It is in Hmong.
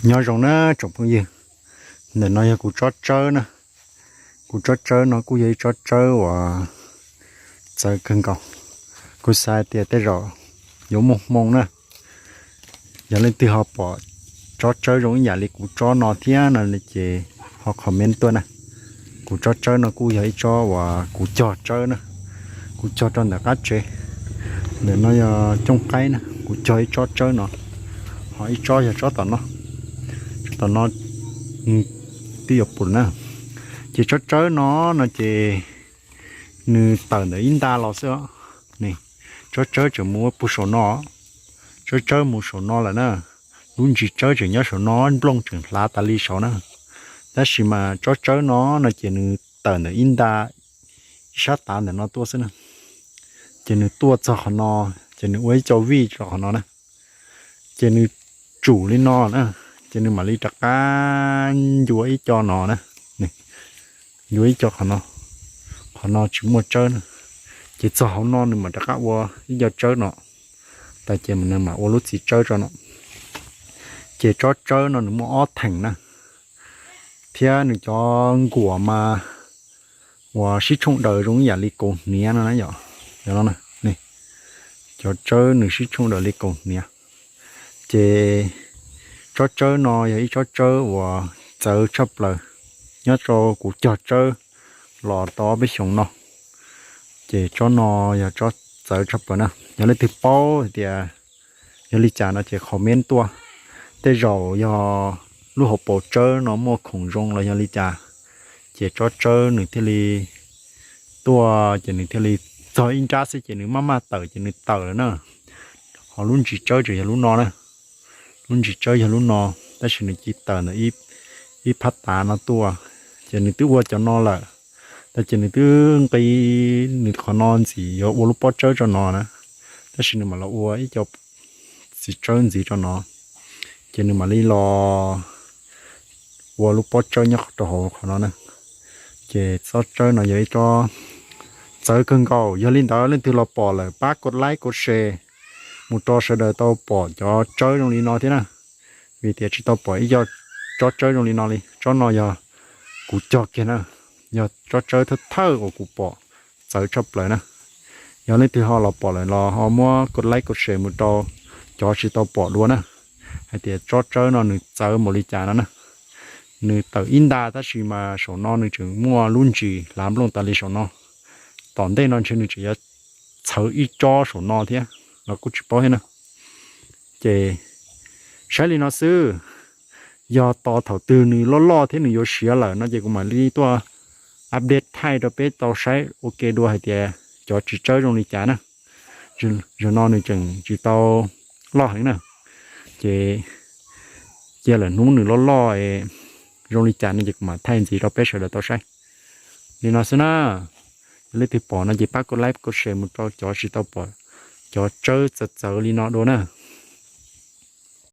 Nyob zoo na tsoom phooj ywg, ntawm no yog kuv tsob tsawb na. Kuv tsob tsawb no kuj yog ib tsob tsawb uas txawv kawg nkaus. Kuv xav tias tej zaum yuav muaj hmoo na. Yog leej twg ho pom tsob tsawb zoo ib yam li kuv tsob no thiab no ces ho comment tuaj na. Kuv tsob tsawb no kuj yog ib tsob uas kuv cog tsawb na, kuv cog rau ntawm qab tsev. Ntawm no yog cooj qaib na, kuv cog ib tsob tsawb no, ho ib tsob yog tsob tom no, tsob tom no twb yuav pum na. Ces tsob tsawb no no ces nws tawm ntawm ib nta los xwb os. Tsob tsawb tseem mus ua pug saum no, tsob tsawb mus saum no lawm na. Lub ntsis tsawb tseem nyob saum no, nplooj tseem hlav tas li saud na. Tab sis mas tsob tsawb no no ces nws tawm ntawm ib nta ib sab tav ntawm no tuaj xwb na. Ces nws tuaj txog qhov no, ces nws ua ib co vij rau qhov no na. Ces nws tsum li no na, ces nws mam li rov qab ncua ib co no na. Ncua ib co qhov no, qhov no tsis muaj tsawb na. Ces txog hauv no nws mam rov qab ua ib co tsawb no, tas ces nws mam ua lub txiv tsawb tso no. Ces tsob tsawb no nws muaj ob theem na, thiab nws cov nkuas mas uas sib tshooj daws zoo ib yam li kaus hniav no na yom. Cov tsawb nws sib tshooj daws li kaus hniav. Ces tsob tsawb no yog ib tsob tsawb uas txawv tshaj plaws nyob rau kuv cog tsawb los tau ob peb xyoos no. Ces tsob no yog tsob txawv tshaj plaws na. Yog leej twg paub hais tias yog li cas no ces comment tuaj. Tej zaum yog lub hauv paus tsawb no muaj khoom zoo los yog li cas, ces tsob tsawb nws thiaj li tuaj, ces nws thiaj li txog ib nrab xwb ces nws maj maj tawm ces nws tawm lawm na. Ho lub ntsis tsawb tseem yog lub no na. Lub ntsis tsawb yog lub no, tab sis nws cia li tawm ntawm ib phab tav no tuaj, ces nws twb ua cov no lawm, tas ces nws twb nqis nws qhov no ntxiv yuav ua lub pob tsawb tso no na. Tab sis nws mam los ua ib co txiv tsawb ntxiv tso no, ces nws mam li los ua lub pob tsawb nyob rau hauv qhov no na. Ces tsob tsawb no yog ib tsob txawv kawg nkaus. Yog li ntawd leej twg los pom lawm pab kov like kov share mus rau sawv daws tau pom cov tsawb zoo li no thiab na. Vim tias tsis tau pom ib co tsob tsawb zoo li no li. Tsob no yog kuv cog kiag na, yog tsob tsawb thawj thawj uas kuv pom txawv tshaj plaws na. Yog leej twg ho los pom lawm los ho muab kov like kov share mus rau cov tsis tau pom dua na, hais tias tsob tsawb no nws txawv npaum li cas no na. Nws tawm ib nta tab sis mas saum no nws tseem muaj lub ntsis hlav nplooj tas li saum no. Tom ntej no ntshe nws tseem yuav txhawv ib tsob saum no thiab los kuj tsis paub thiab na. Ces saib li no xwb, yog tos thaum twg nws loj loj thiab nws yuav siav lawm no ces kuv mam li tuaj update thaij rau peb tau saib ua ke dua hais tias cov txiv tsawb zoo li cas na. Zaum no nws tseem tsis tau loj heev na, ces cia lawm hnub nws loj loj zoo li cas no ces kuv mam thaij ntxiv rau peb sawv daws tau saib. Li no xwb na, yog leej twg pom no ces pab kov like kov share mus rau cov tsis tau pom cov tsawb txawv txawv li no dua na.